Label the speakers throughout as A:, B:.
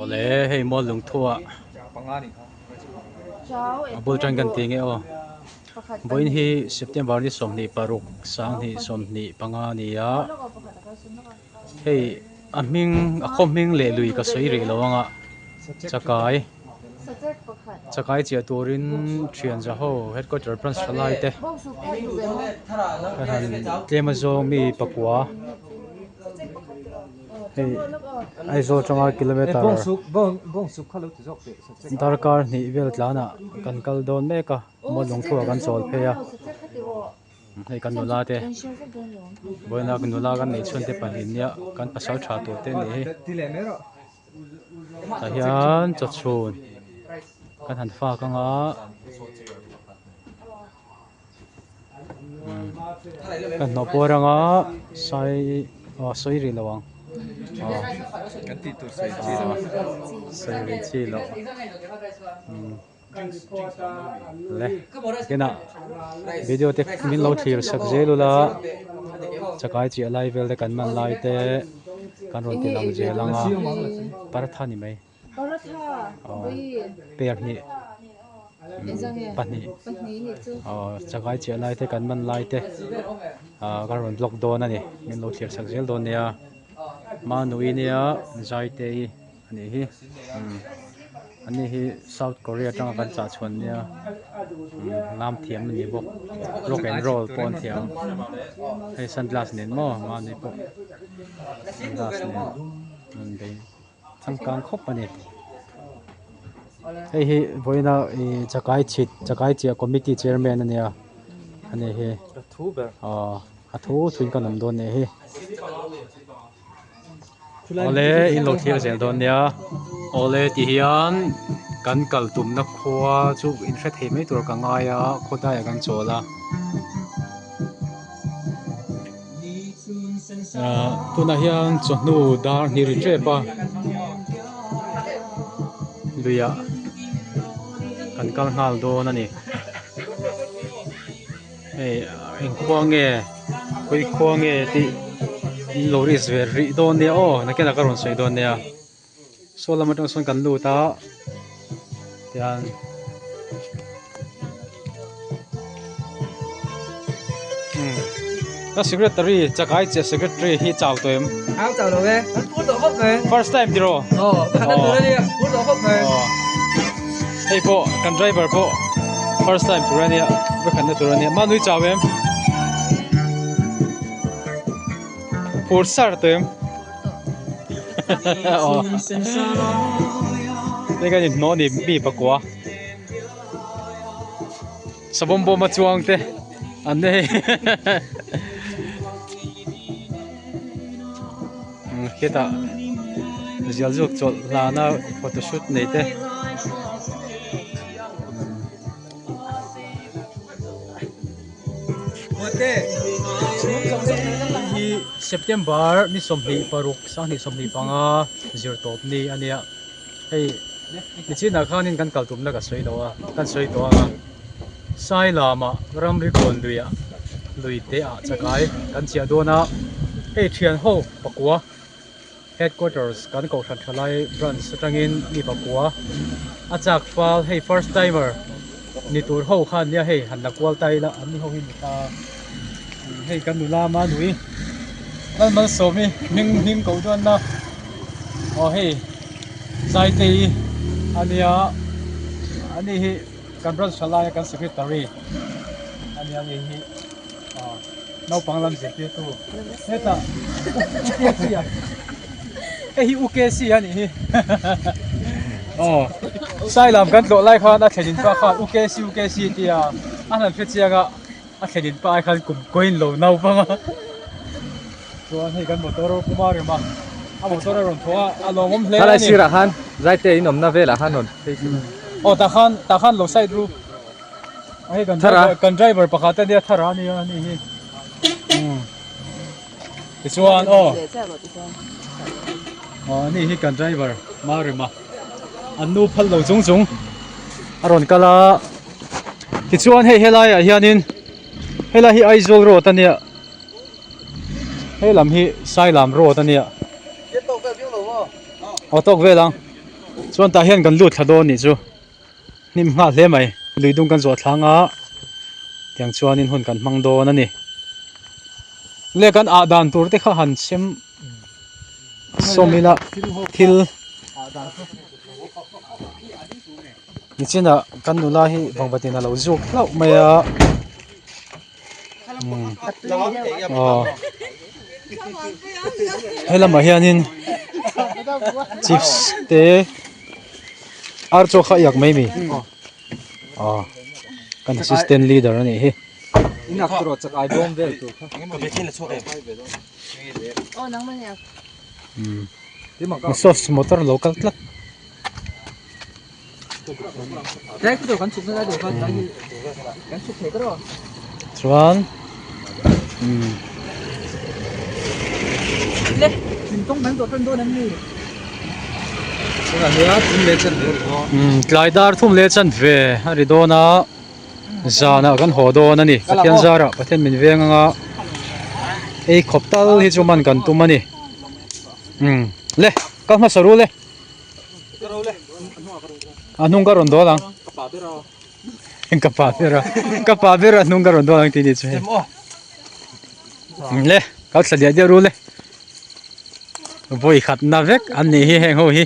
A: Awle hei mual lungthuah a bul tan kan ti nge aw vawiin hi September ni 26 2025 a ni a hei a hming a khaw hming leh lui ka sawi rih lo ang a chakai chakai chiah turin thian za ho headquarter branch thalai te ka han tlem a zawng mi pakua. Hei Aizawl atanga kilometer darkar hnih vel tlanah kan kal dawn mek a maw lungthuah kan chawl phei a hei kan nula te vawiina nula kan neih chhun te pahnih nia kan pasal tha tur te a nih hi tah hian chawchhun kan han fak anga. Ka hnawh pawr anga sai aw sawi rih lo ang aw
B: Kan tih tur sawi chi lo.
A: Sawi rih chi lo le kinah video te min lo thlir sak zel ula chakai chiah lai vel te kan man lai te kan rawn ti lang zel anga paratha ni mai. Aw pair hnih pahnih aw chakai chiah lai te kan man lai te ah kan rawn vlog dawn a ni min lo thlir chak zel dawn nia Manui nia Zaitei a nih hi umm ani hi South Korea atanga kan chah chhuan nia umm lam thiam a ni bawk rock and roll pawh an thiam hei sunglass nen maw Manui pawh sunglass nen an bei. Changkang khawp a ni. Hei hi vawiina ih chakai chhit chakai chiah committee chairman a nia a ni hi aw a thu thuin kan awm dawn nih hi awle in lo thlir zel dawn nia awle ti hian kan kal tumna khua chu in hre thei mai tur ka ngai a khawdaiah kan chawl a. Ahh tunah hian chawhnu dar hnih ri tep a luiah kan kal nghal dawn a ni hei eng khua nge khawi khua nge tih in lo risk ve rih dawn nia aw nakinah ka rawn sawi dawn nia saw lam atang sawn kan lut a tian ka secretary chakai che secretary hi chau tawh em
B: Ang chau lo e an pur tawh khawp mai
A: first time tiraw
B: aw khat an tur ania pur tawh khawp mai
A: aw hei pawh kan driver pawh first time tur ania vekhatna tur ania mahni chau em phur sar tawh em Hei kan inhnawh ni mi pakua savawm bawm a chuang te an ni hei khitah zial zuk chawlh hlana photoshoot nei te. Hi September ni 26 2025 zir tawp ni a nia hei nichinah khanin kan kal tumna ka sawi lo a kan sawi tawh ang a Sailama ramri kawn luiah lui te ah chakai kan chiah dawn a hei thian ho pakua headquarters kan kohhran thalai branch atangin mi pakua a chak fal hei first timer ni tur ho khan nia hei han la kual ta ila an ni ho hi ni ta hei kan nula manui Lalmalsawmi hming hming koh dawn na aw hei Zaitei ania ani hi kan branch thalai a kan secretary ania ni hi. Naupang lam zirtirtu hetah UKC a hei hi UKC a nih hi aw Sailam kan tlawh lai khan a thlenin pa khan UKC UKC tia a han hre chiang a a thlenin pa ai khan kum kawiin lo naupang a chuan hei kan motor puma rem a a motor a rawn thawh a a lawmawm hle a ni.
B: Thalai sirah khan Zaite in awmna velah khan rawn phei chu.
A: Aw tah khan tah khan lo side ru. Hei kan driver kan driver pakhat ania thara ania ani hi tichuan aw aw ani hi kan driver Marima an nu phal lo chung chung a rawn kal a tichuan hei helai ah hianin helai hi Aizawl road ania he lam hi Sailam road ania aw tawk vel ang. Chuan tah hian kan lut thla dawn nih chu hnim nghal hle mai lui dung kan zawh thlang a tiang chuanin hun kan hmang dawn a ni le kan ah dan tur te kha han sem sawm ila thil nichinah kan nula hi vangvatin a lo zuk hlauh mai a. Aw he lamah hianin chips te ar chaw kha iak mai mi aw kan assistant leader a nih hi. Sauce motor lo kal tlat. Chuan umm tlai dar thum leh chan ve a ri dawn a zanah kan haw dawn a ni Pathian zarah Pathian min veng anga ei khawp tal hi chu man kan tum a ni umm le kal hmasa ru le. A hnung ka rawn dawl ang. Ka pa ber a. Ka pa ber a hnung ka rawn dawl ang tih ni chu hei. Le kal thla diah diah ru le. Vawi khat na vek an nih hi heng ho hi.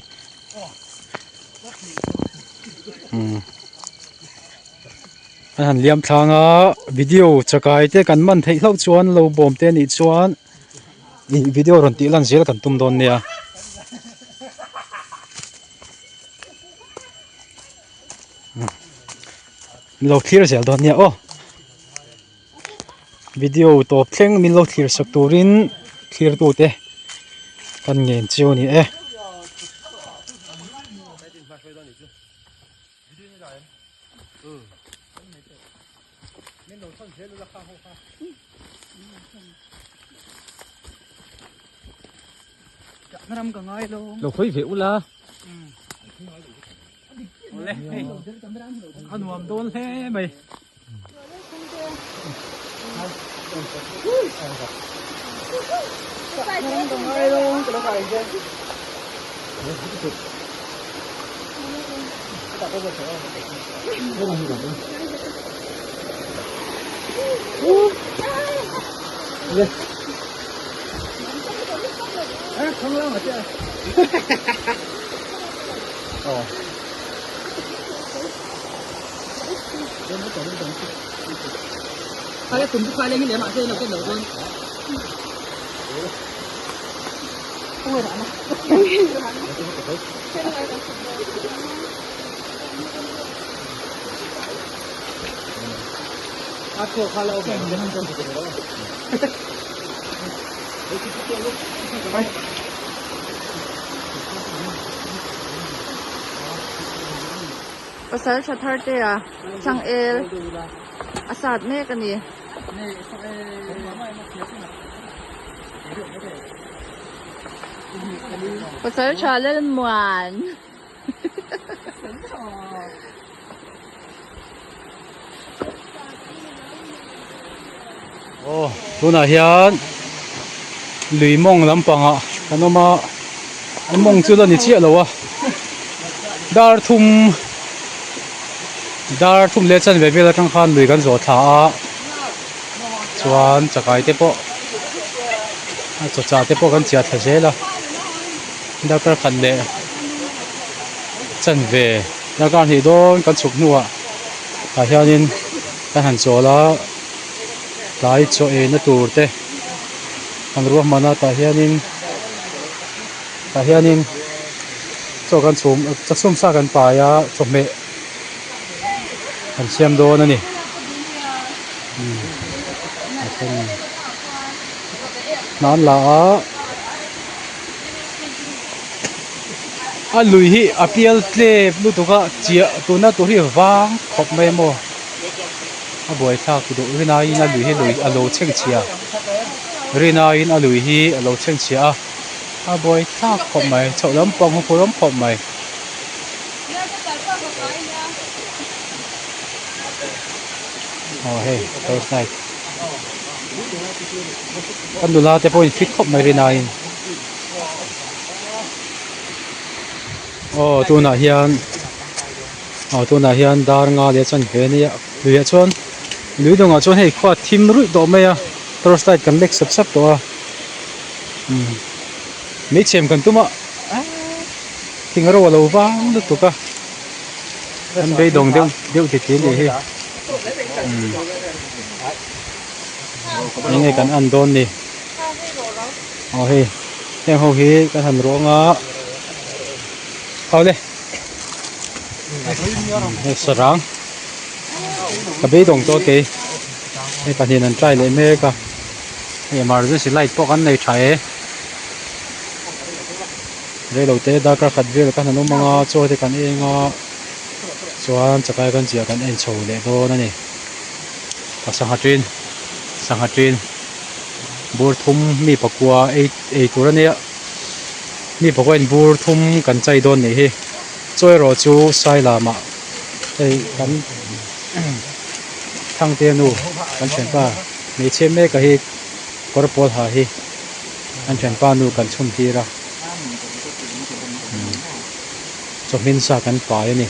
A: An han liam thlang a video chakai te kan man theih hlauh chuan lo bawm te anih chuan. Ih video rawn tih lan zel kan tum dawn nia. Min lo thlir zel dawn nia aw. Video tawp thleng min lo thlir sak turin thlir tute kan ngen chiu a ni e. Lo khawi ve ula awle hei a nuam dawn hle mai.
C: Pasal tha thar te a changel a sat mek a ni. Pasal tha Lalmuan.
A: Aw tunah hian lui mawng lampangah kan awm a a mawng chu la ni chiah lo a dar thum dar thum leh chanve vel atang khan lui kan zawh thla a chuan chakai te pawh a chawchah te pawh kan chiah thla zel a darkar khat leh chanve darkar hnih dawn kan chhuk hnuah tah hianin kan han chawl a tlai chaw eina tur te an ruahman a tah hianin tah hianin chaw kan chhum chaw chhum sa kan pai a chawhmeh kan siam dawn a ni hna an la a. A lui hi a pial tlep lutuk a chiah tuna tur hi vang khawp mai maw a buaithlak duh rinaiin a lui hi lui a lo chhengchhia rinaiin a lui hi a lo chhengchhia a a buaithlak khawp mai chhoh lampang hu pawh rawng khawp mai. Aw hei torch light kan nula te pawhin fit khawp mai rinaiin. Aw tunah hian aw tunah hian dar nga leh chuan ve ania luiah chuan lui dawngah chuan hei khua thim ruih tawh mai a torch light kan lek sap sap tawh a umm meichhem kan tum a thing ro a lo vang lutuk a an beidawng deuh deuh titi a nih hi umm eng nge kan an dawn ni aw hei heng ho hi kan han ruang a awle hei sarang ka beidawng tawh kei hei pahnihin an try leh mek a hei emergency light pawh kan nei tha e reilote darkar khat vel kan han awm ang a chaw te kan eng a chuan chakai kan chiah kan en chho leh dawn a ni a sangha ṭin sangha ṭin bur thum mi pakua ei ei tur a nia mi pakua in bur thum kan chai dawn nih hi chaw erawh chu sai lamah hei kan thangte nu kan thianpa hmeichhia mek a hi kawr pawl ha hi an thianpa nu kan chhun tir a chawhmin sa kan pai a ni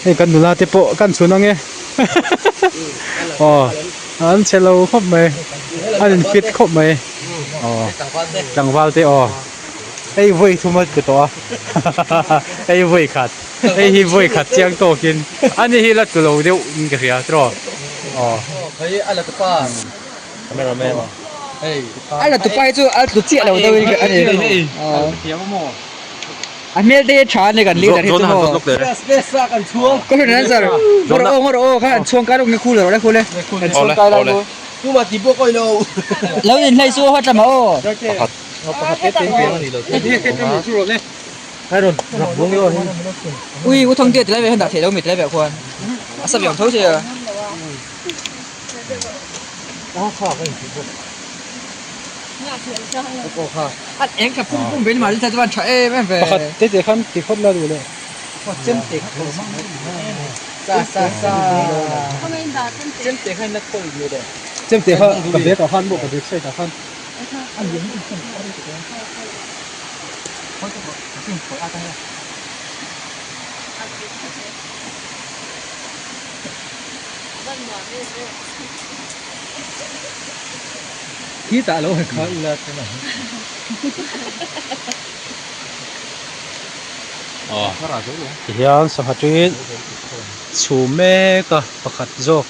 A: hei kan nula te pawh kan chhun ang e aw an che lo khawp mai an in fit khawp mai aw tlangval te aw hei vawi thum a ti tawh a hei vawi khat hei hi vawi khat chiang tawkin ani hi la tlu lo deuh in ka hria tiraw aw.
D: A la tupa hi chu a tlu chiah lo deuh in a ni. A hmel te hi tha a ni kan leader hi chu maw. Ka hriat an zar ngawr aw ngawr aw kha an chhuang kai lawk nge khu le rawh le khu le. An chhuang kai lai khu. Lo in hlei chu haw tlama aw. Ui u thang te ti lai ve hian dah theih lo mi ti lai ve khuan a sa viau tho sia.
A: Pakhat te te khan ti khawp la duh leh. Chemte kha ka bag ah khan maw ka bag side ah khan. Tihian sangha ṭin chhum mek a pakhat zawk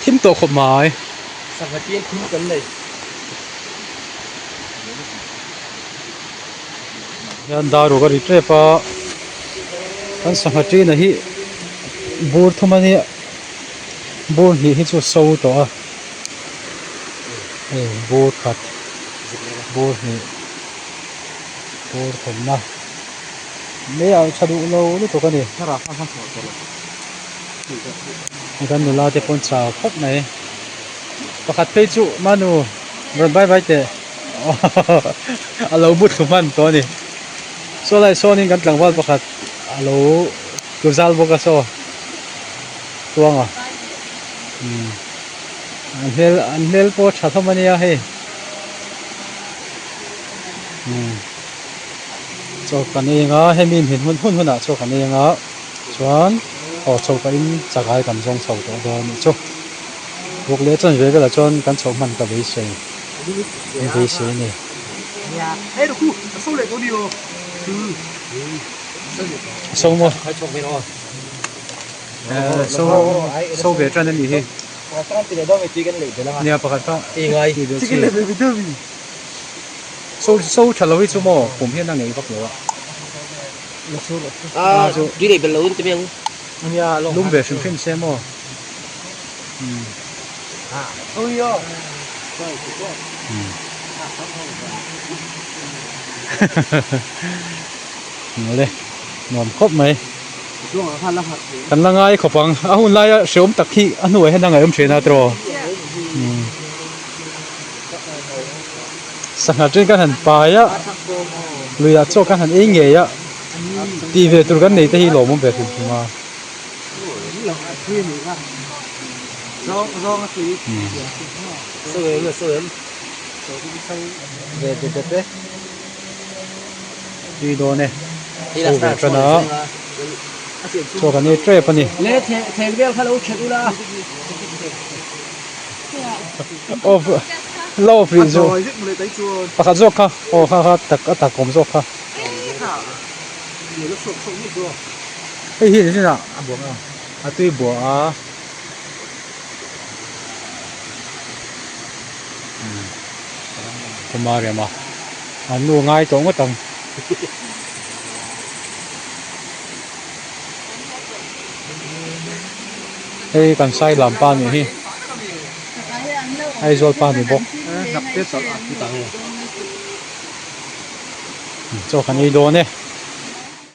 A: thim tawh khawp mai.
B: Sangha ṭin thim kan nei.
A: Hian dar ruk a ri tep a kan sangha ṭin a hi bur thum a nia bur hnih hi chu a so tawh a hei bur khat bur hnih bur thawmna mai ah tha duh lo lutuk a ni kan nula te pawn chau khawp mai pakhat phei chu manu rawn vai vai teh. A lo bu thlu hman tawh a ni saw lai sawnin kan tlangval pakhat a lo tlu zal bawk a saw tuanga umm an hmel an hmel pawh a tha hlawm a nia hei umm chaw kan ei anga hemi hmin hun hun hunah chaw kan ei anga chuan aw chho pahin chakai kan zawng chho tawh dawn a nih chu buk leh chanve velah chuan kan chhoh hman ka beisei. Beisei a ni. So maw? So so ve tan a nih hi. Nia pakhat kha tih ve chi. So so tha lo hi chu maw kum hian a ngei vak lo a. Lum ve hrim hrim se maw? Mawle nuam khawp mai kan la ngai khawp ang a hun laia hreawm tak hi a hnuai hian a ngaihawm thin a tiraw sangha chen kan han pai a luiah chaw kan han ei ngei a tih ve tur kan nei te hi lawmawm ve hrim hrim a. Tui dawn e. Chho ve tan a. Chaw kan ei tep a ni. Off la off rih chu pakhat zawk kha aw kha kha tak a tak awm zawk kha. Hei hi nichinah a tui buah a. Kumariama an nu ngai tawh ngawt ang. Hei kan sai lam pa nih hi Aizawl pa ni bawk chaw kan ei dawn e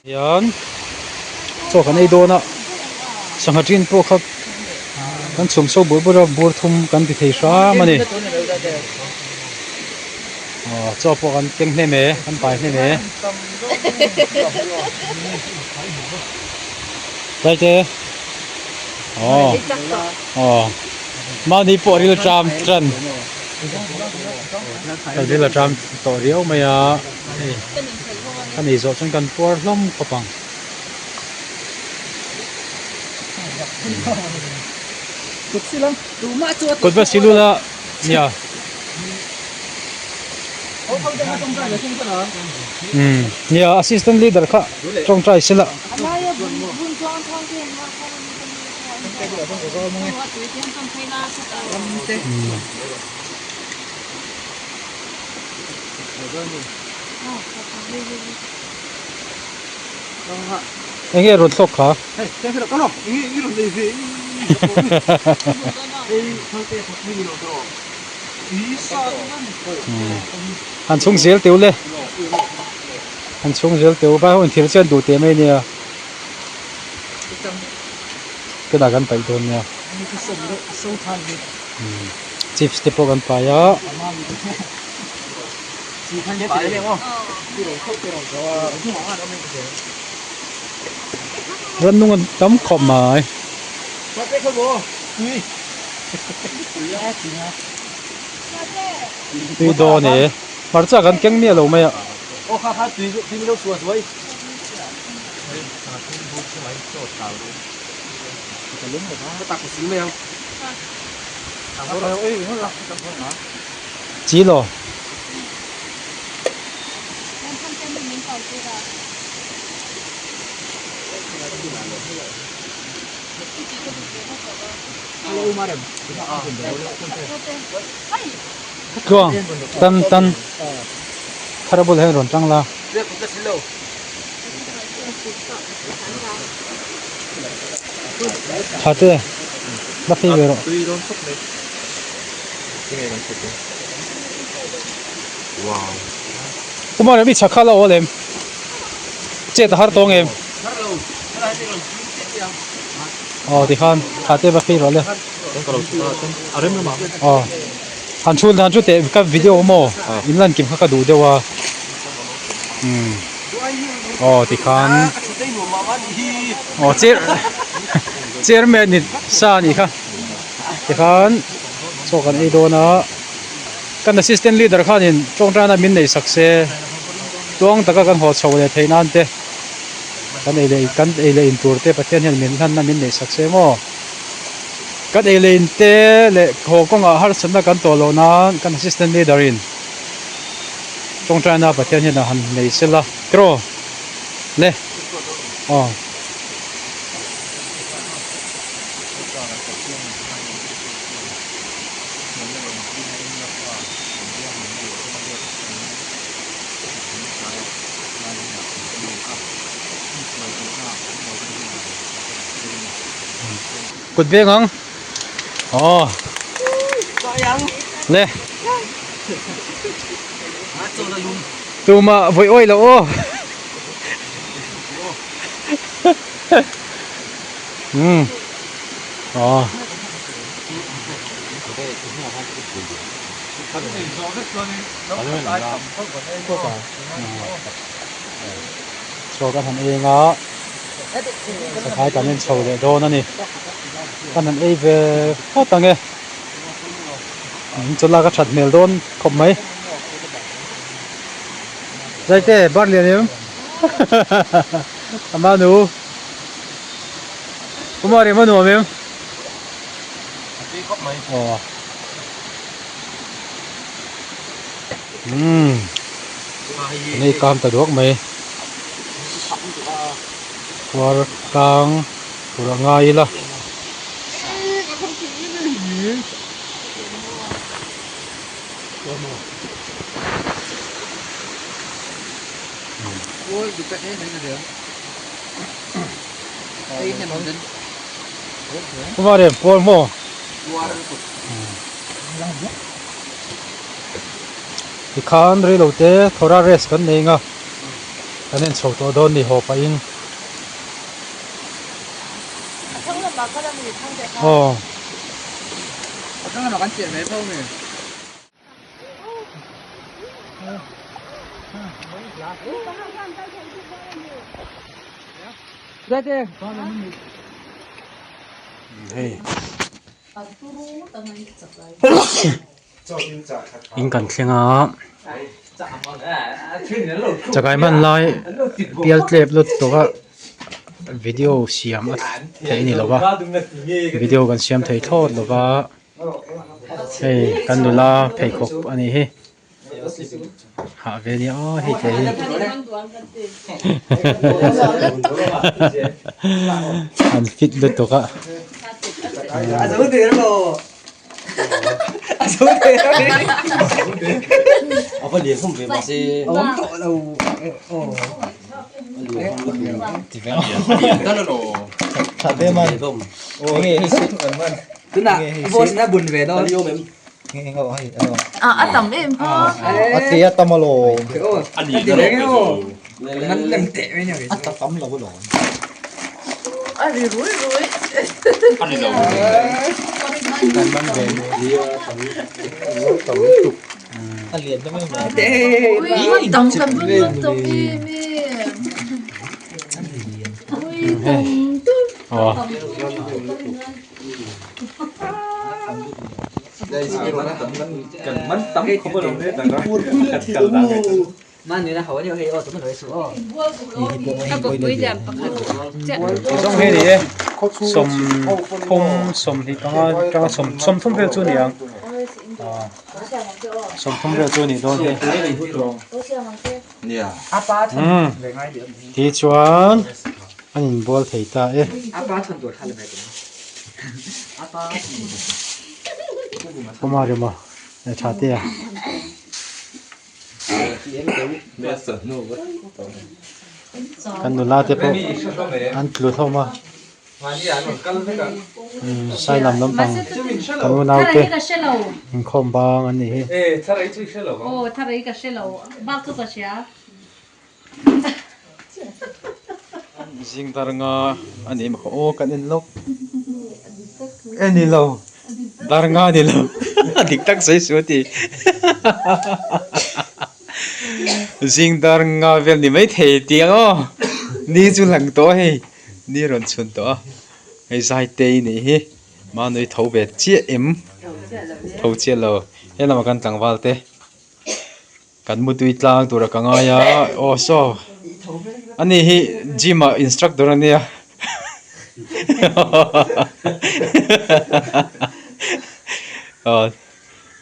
A: hian chaw kan ei dawn a sangha tin pawh kha kan chhum so bur bur a bur thum kan ti thei hram a ni aw chaw pawh kan keng hnem e kan pai hnem e Zaite aw aw mahni pawh ril tram tan ril a tram tawh riau mai a hei ka nei zawh chuan kan puar hlawm khawp ang. Kut va si lul a nia. Umm nia assistant leader kha tawngtai se la. Eng nge rawn thlawk kha? Han chhung zel teuh le han chhung zel teuh vai ho in thil chian duh teh mai nia tunah kan paih dawn nia chips te pawh kan pai a. Rannung an tam khawp mai. Tui dawn e hmarcha kan keng miah lo mai a. Chi lo. Tluang tan tan thar bulah hian rawn tang la. Tha te la phei ve rawh. Kumar mi chak kha la awl em? Chet a har tawng em? Aw tikhan tha te va phei rawh le. Aw han chhun dan chu teh ka video maw in lan kim kha ka duh deuh a umm aw tikhan aw chair chairman ni sa a nih kha tikhan chaw kan ei dawn a kan assistant leader khanin tawngtaina min nei sak se tluang taka kan haw chho leh theih nan te kan ei leh kan ei leh in tur te Pathian hian min hlanna min neih sak se maw kan ei leh in te leh haw kawngah harsatna kan tawh loh nan kan assistant leader in tawngtaina Pathian hian a han nei sela tiraw le aw. Kut veng ang aw le tumah vawi awih loh aw umm aw. Chaw kan han eng a saphai kan en chho leh dawn a ni kan han ei ve phawt ang e chaw lak a that hmel dawn khawp mai Zaite bar lian em. Ama nu. Kuma rem a nuam em?
B: Tui khawp mai.
A: Aw. Umm. Nei kam ta duak mai. Khuar tlang tur a ngai ila. Kumar em puar maw? Tikhan reilo te thawra rest kan nei anga kan en chho tawh dawn ni haw pahin. Aw. Hei in kan thleng a chakai hman lai pial tlep lut tawh a video siam a theih a ni lo va video kan siam thei thlawt lo va. Hei kan nula pheikhawk a nih hi hah ve nia aw hei te hi an fit lutuk a.
C: A tam em kha.
E: A te a tam alawm. A tam lo alawm.
C: A ri rui rui.
E: A lian deuh em mai.
C: Ui tam kan bun bun tam em em. Ui tam tum.
A: Zawng hi a ni e sawmthum sawmhnih panga atanga sawm sawmthum vel chu a ni ang sawmthum vel chu a nih dawn hi umm tichuan an inbual thei ta e. Pawma rema tha te a. Kan nula te pawh an tlu hlawm a sai lam lampang kan unau te inkhawm bang an nih hi. Zing dar nga a ni maw aw kan en lawk e ni lo dar nga a ni lo a dik tak sawi suh a ti zing dar nga vel ni mai thei tih ang aw ni chu lang tawh a hei ni rawn chhun tawh a hei zai te i nih hi mahni tho ve chiah em tho chiah lo helamah kan tlangval te. Kan mutui tlang tura ka ngai a aw saw ani hi gym ah instructor a nia aw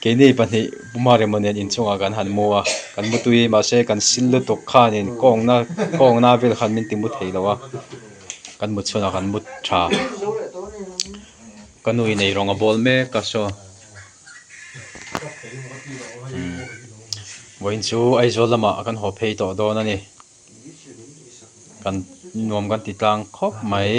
A: keini pahnih Puma Remo nen inchungah kan han mu a kan mutui mahse kan sil lutuk khanin kawngna kawngna vel khan min ti mu thei lo a kan mut chhunah kan mu tha ka nu in eirawng a bawl mek a saw. Vawiin chu Aizawl lamah kan haw phei tawh dawn a ni. Kan nuam kan ti tlang khawp mai.